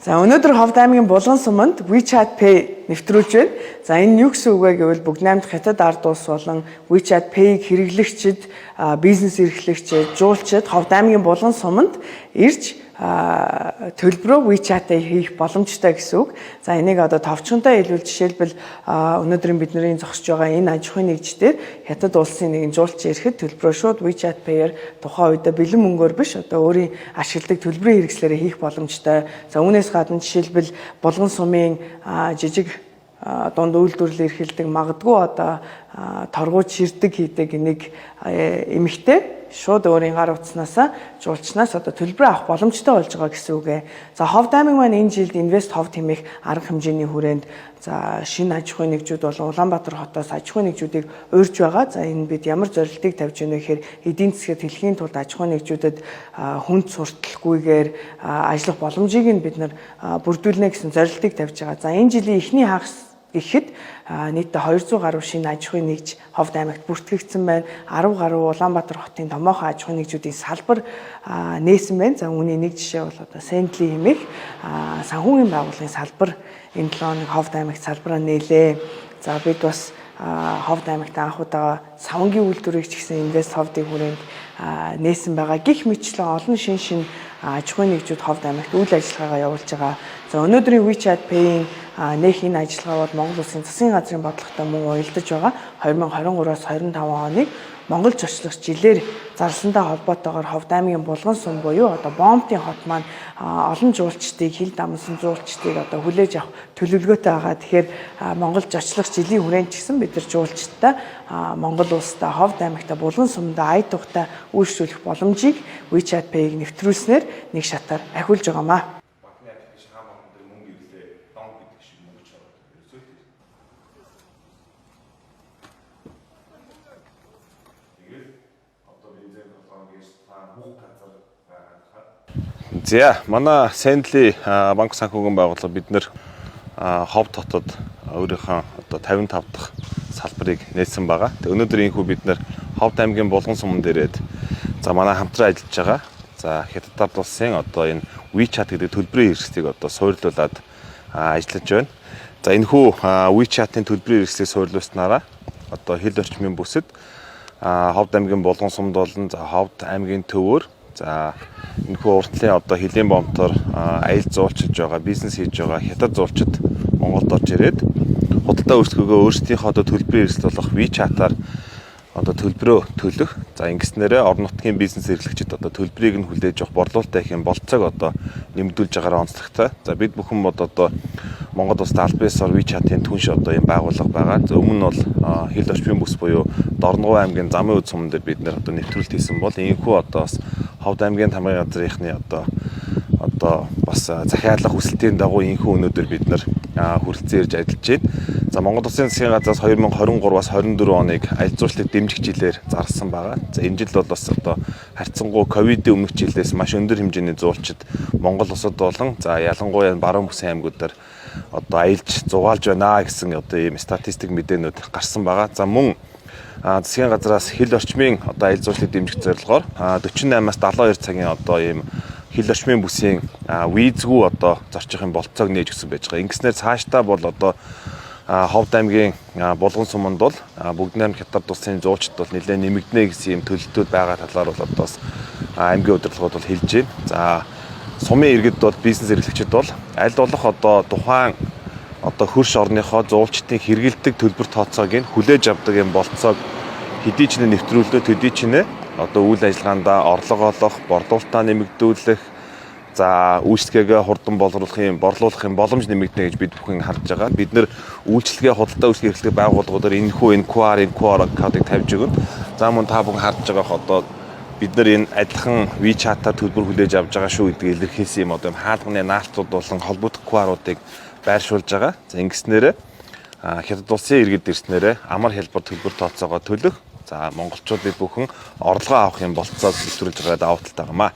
За, өнөөдөр Ховд аймгийн Булган суманд WeChat Pay нэвтрүүлж байна. За, энэ нь юу гэсэн үг вэ гэвэл Бүгд наймд Хятад ард улс болон WeChat Pay-г хэрэглэгчид, бизнес эрхлэгчид, жуулчид Ховд аймгийн Булган суманд ирж төлбөрөө WeChat-аар хийх боломжтой гэсэн үг. За, энийг одоо товчхонтой хэлбэл, жишээлбэл, өнөөдрийн бидний зогсож байгаа энэ аж ахуйн нэгжээр Хятад улсын нэгэн жуулч ирэхэд төлбөрөө шууд WeChat Pay-ээр тухайн үедээ бэлэн мөнгөөр биш, одоо өөрийн ашигладаг төлбөрийн хэрэгслээрээ хийх боломжтой. За, үүнээс гадна жишээлбэл Булган сумын жижиг дунд үйлдвэрлэл эрхэлдэг, магадгүй одоо торгууч ширдэг хийдэг нэг эмэгтэй шууд өөрийн гар утаснаасаа жуулчнаас одоо төлбөрөө авах боломжтой болж байгаа гэсэн үг ээ. За, Ховд аймаг маань энэ жилд Invest Ховд хэмээх арга хэмжээний хүрээнд, за, шинэ аж ахуйн нэгжүүд болон Улаанбаатар хотоос аж ахуйн нэгжүүдийг урьж байгаа. За, энэ бид ямар зорилтыг тавьж байна вэ гэхээр эдийн засгийг тэлхийн тулд аж ахуйн нэгжүүдэд хүнд сурталгүйгээр ажиллах боломжийг нь бид нар бүрдүүлнэ гэсэн зорилтыг тавьж байгаа. За, энэ жилийн эхний хагас гэхэд нийтдээ 200 гаруй шинэ аж ахуйн нэгж Ховд аймагт бүртгэгдсэн байна. 10 гаруй Улаанбаатар хотын томоохон аж ахуйн нэгжүүдийн салбар нээсэн байна. За, үүний нэг жишээ бол одоо Сентли хэмээх санхүүгийн байгууллагын салбар энэ 7 хоног Ховд аймагт салбараа нээлээ. За, бид бас Ховд аймагт анх удаага савангийн үйлдвэрийг ч гэсэн Invest Ховдын хүрээнд нээсэн байгаа. Гэх мэтчлэн олон шин шин аж ахуйн нэгжүүд Ховд аймагт үйл ажиллагаагаа явуулж байгаа. За, өнөөдрийн WeChat Pay-ийн нээх энэ ажиллагаа бол Монгол Улсын засгийн газрын бодлоготой мөн уялдаж байгаа. 2023-аас 25 оныг Монгол зочлох жилээр зарласантай холбоотойгоор Ховд аймгийн Булган сум буюу одоо Боомтын хот маань олон жуулчдыг, хил дамсан жуулчдыг одоо хүлээж авах төлөвлөгөөтэй байгаа. Тэгэхээр Монгол зочлох жилийн хүрээнд ч гэсэн бид нар жуулчдаа Монгол улстай, Ховд аймагта, Булган сумдаа ая тухтай үйлчлүүлэх боломжийг WeChat Pay-г нэвтрүүлснээр нэг шатаар ахиулж байгаамаа. Банкны application хаан банкн дээр мөнгө ирлээ. Донг гэдэг шиг мөнгө чороод. Ерөөсөө л. Тэгэл одоо бензин толгоон гэж та бүх газар байгаа хаа. За, манай Сендли банк санхүүгийн байгууллага бид нэр Ховд хотод өөрийнхөө одоо 55 дахь салбарыг нээсэн байгаа. Тэг өнөөдөр ийнхүү бид нэр Ховд аймгийн Булган суман дээрээд, за, манай хамтран ажиллаж байгаа. За, Хятад ард улсын одоо энэ WeChat гэдэг төлбөрийн хэрэгслийг одоо суйрлуулад ажиллаж байна. За, энэхүү WeChat-ын төлбөрийн хэрэгслийг суйрлуулснараа одоо хил орчмын бүсэд Ховд аймгийн Булган сумд болон, за, Ховд аймгийн төвөөр, за, энэхүү уртлын одоо хөлийн бомтоор аялал зуулчилж байгаа, бизнес хийж байгаа хятад зуулчид Монголд орж ирээд худалдаа үйлчлэгээ өөрсдийнхөө одоо төлбөрийн хэрэгсэл болох WeChat-аар одоо төлбөрөө төлөх. За, ингэснээрээ орон нутгийн бизнес эрхлэгчид одоо төлбөрийг нь хүлээж авах борлуулалтаа их юм болцоог одоо нэмэгдүүлж байгаараа онцлогтой. За, бид бүхэн бод одоо Монгол улсад аль биесээр WeChat-ын түнш одоо юм байгууллага байгаа. За, өмнө нь бол хил орчмын бүс буюу Дорногов аймгийн Замын үд суман дээр бид нэр одоо нэвтрүүлэлт хийсэн бол энэхүү одоо бас Ховд аймгийн тамгын газрынхны одоо бас захиалга хүсэлтийн дагуу энэхүү өнөөдөр бид нэр хүрэлцэн ирж ажиллаж байна. За, Монгол Улсын засгийн газраас 2023-аас 24 оныг аялал жуулчлалыг дэмжих жилээр зарласан байгаа. За, энэ жил бол бас одоо харьцангуй ковидын өмнөх жилээс маш өндөр хэмжээний зуулчид Монгол улсад болон, за, ялангуяа баруун бүсийн аймагуудаар одоо аялж зугаалж байна гэсэн одоо ийм статистик мэдээнүүд гарсан байгаа. За, мөн засгийн газраас хил орчмын одоо аялал жуулчлалыг дэмжих зорилгоор 48-аас 72 цагийн одоо ийм хил орчмын бүсийн визгүй одоо зорчих юм болцоог нээж өгсөн байж байгаа. Ингэснээр цаашдаа бол одоо Ховд аймгийн Булган суманд бол Бүгд найрамд Хятад улсын зуучид бол нэлээд нэмэгдэнэ гэсэн юм төлөлтүүд байгаа талаар бол одоо бас аймгийн удирдлагууд бол хэлж байна. За, сумын иргэд бол бизнес эрхлэгчид бол аль болох одоо тухайн одоо хөрш орныхоо зуулчдын хэрэгэлдэг төлбөр тооцоог нь хүлээж авдаг юм болцоог хэдий ч нэ нэвтрүүлдэ төдий ч нэ одоо үйл ажиллагаандаа орлого олох, борлуулалтаа нэмэгдүүлэх, за, үйлчлэгээгээ хурдан борлуулах юм боломж нэмэгдэнэ гэж бид бүхэн харж байгаа. Бид нэр үйлчлэгээ худалдаа үйлчлэг эрхлэх байгууллагуудаар энэхүү энэ QR кодыг тавьж өгнө. За, мөн та бүхэн харж байгаа одоо бид нар энэ адилхан WeChat-аар төлбөр хүлээж авч байгаа шүү гэдгийг илэрхийлсэн юм одоо юм хаалганы наалтууд болон холбогдох QR-уудыг байршуулж байгаа. За, ингэснээрээ Хятад улсын иргэд ирснээрээ амар хялбар төлбөр тооцоогоо төлөх. За, монголчууд бид бүхэн орлогоо авах юм болцоог нэвтрүүлж байгаа давуу талтай байгаа маа.